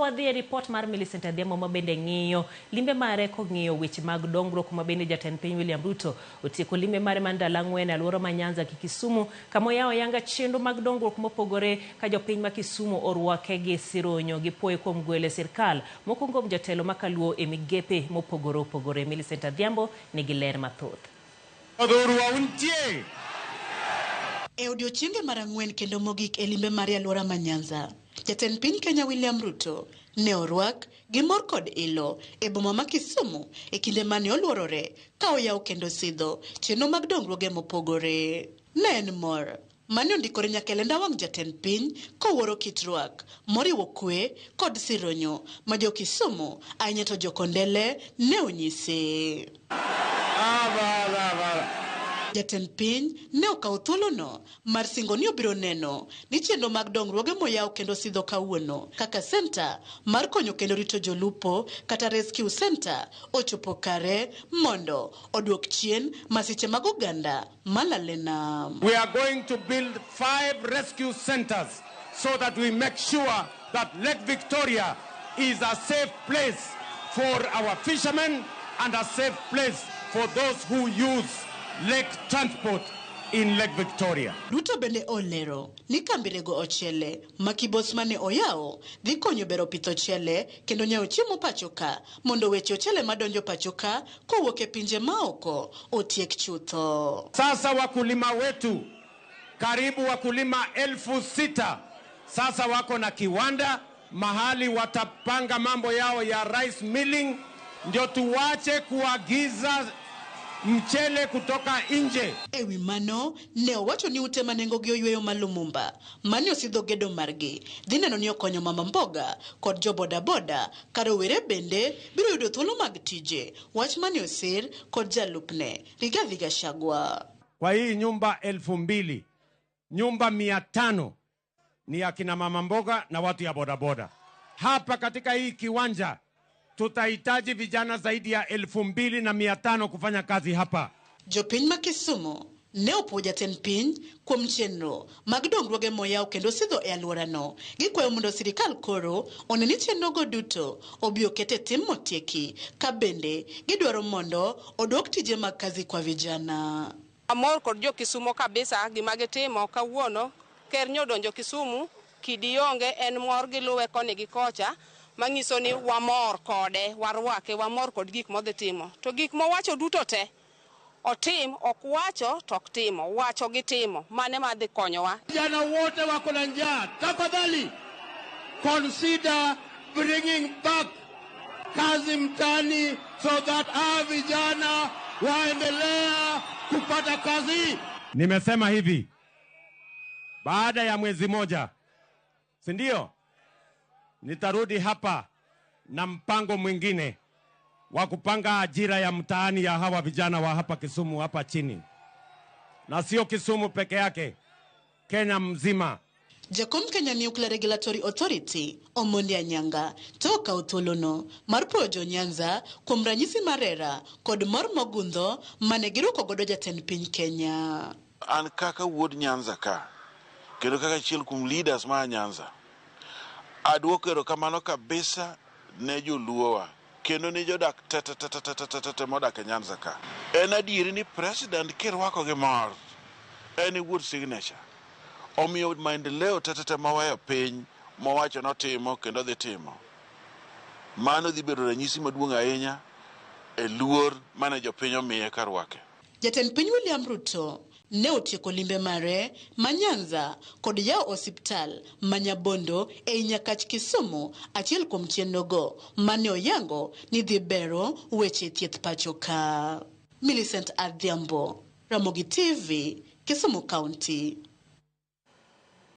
wadhi e ripot mar Millicent Adhiambo ma bende ng'iyo limbe mare kong'iyo weche mag dongruok ma bende jatend piny William Ruto otieko limbe mare mar ndalo ang'wen e alwora ma Nyanza gi Kisumu kama oyawo ayanga chenro mag dongruok mopogore ka jopiny ma Kisumu orwake gi sironyo gi puoyo kuom gwelo e sirkal moko kuom jotelo ma kaluo e migepe mopogore opogore. Millicent Adhiambo nigi ler mathoth. Odhurwa untie. E odiechienge mar ang'wen kendo mogik e limbe mare e alwora ma Nyanza, jatend piny Kenya William Ruto ne orwak gi mor kod ilo e boma ma Kisumu e kinde mane oluorore ka oyawo kendo sidho chenro mag dongruoge mopogore. Ne en mor mane ondikore nyaka e lenda wang' jatend piny kowuoro kit rwak moriwo kwe kod sironyo ma jo Kisumu ahinya to jo Kondele ne onyise. Jatend piny ne okawo thuolono mar singo ni obiro neno ni chenro mag dongruoge moyaw kendo sidho kawuono kaka senta mar konyo kendo rito jolupo kata rescue center ochopo kare mondo oduok chien masiche mag oganda malal e nam. We are going to build 5 rescue centers so that we make sure that Lake Victoria is a safe place for our fishermen and a safe place for those who use lake transport in Lake Victoria. Ruto bende olero ni kambi rego ochele ma Kibos mane oyawo dhi konyo bero pitho ochele kendo nyawo chiemo pacho ka mondo weche ochele madonjo pacho ka kowuok e pinje maoko otiek chutho. Sasa wakulima wetu karibu wakulima 6,000 sasa wako na kiwanda mahali watapanga mambo yao ya rice milling, ndio tuwache kuagiza mchele kutoka nje. E wi mano, ne owacho ni ute ma nengogi oyweyo ma Lumumba mane osidho gedo margi dhi neno ni okonyo mama mboga kod jo bodaboda ka rowere bende biro yudo thuolo mag tije, wach mane osir kod jalupne Rigathi Gachagua. Kwa hii nyumba 2,000, nyumba 500 ni akina mama mboga na watu ya bodaboda. Hapa katika hii kiwanja tutahitaji vijana zaidi ya 2,500 kufanya kazi hapa. Jopiny ma Kisumu ne opuo jatend piny kuom chenro mag dongruoge moyaw kendo sidho e alworano. Gikwayo mondo sirikal koro one ni chenrogo duto obi oket e tim motieki, ka bende gidwaro mondo oduok tije mag kazi kwa vijana. Amor kod jo Kisumu kabisa gima gitimo kawuono. Ker nyodonjo Kisumu, kidi onge, en mor giluwe koni gi kocha, manyiso ni wamor kode, warwake, wamor kod gik modhi timo. To gik mowacho duto te otim, ok wacho to ok timo, wacho gi timo, mane madhi konyowa. Vijana wote wako na njaa, tafadhali consider bringing back kazi mtaani so that hawa vijana waendelea kupata kazi. Nimesema hivi, baada ya mwezi moja, si ndio? Nitarudi hapa na mpango mwingine wa kupanga ajira ya mtaani ya hawa vijana wa hapa Kisumu hapa chini. Na sio Kisumu peke yake, Kenya mzima. Jakom Kenya Nuclear Regulatory Authority Omondi Anyanga to okawo thuolono mar puoyo jo Nyanza kuom ranyisi mar hera kod mor mogundho mane girwako godo jatend piny Kenya. An kaka wuod Nyanza ka, kendo kaka achiel kuom leaders ma Nyanza, aduoko erokamano kabisa ne joluowa kendo ne jodak te te te te te te te te modak e Nyanza ka. En adieri ni president kirwako gi mor, en e wuod signature. Omiyo maendeleo te te te maweyo piny mowacho notimo kendo dhi timo. Mano dhi bedo ranyisi maduong' ahinya e luor mane jopiny omiye karwake. Jatend piny William Ruto ne otieko limbe mare ma Nyanza kod yawo osiptal ma Nyabondo ei Nyakach Kisumu, achiel kuom chenrogo mane oyango ni dhi bero weche thieth pacho ka. Millicent Adhiambo, Ramogi TV, Kisumu County.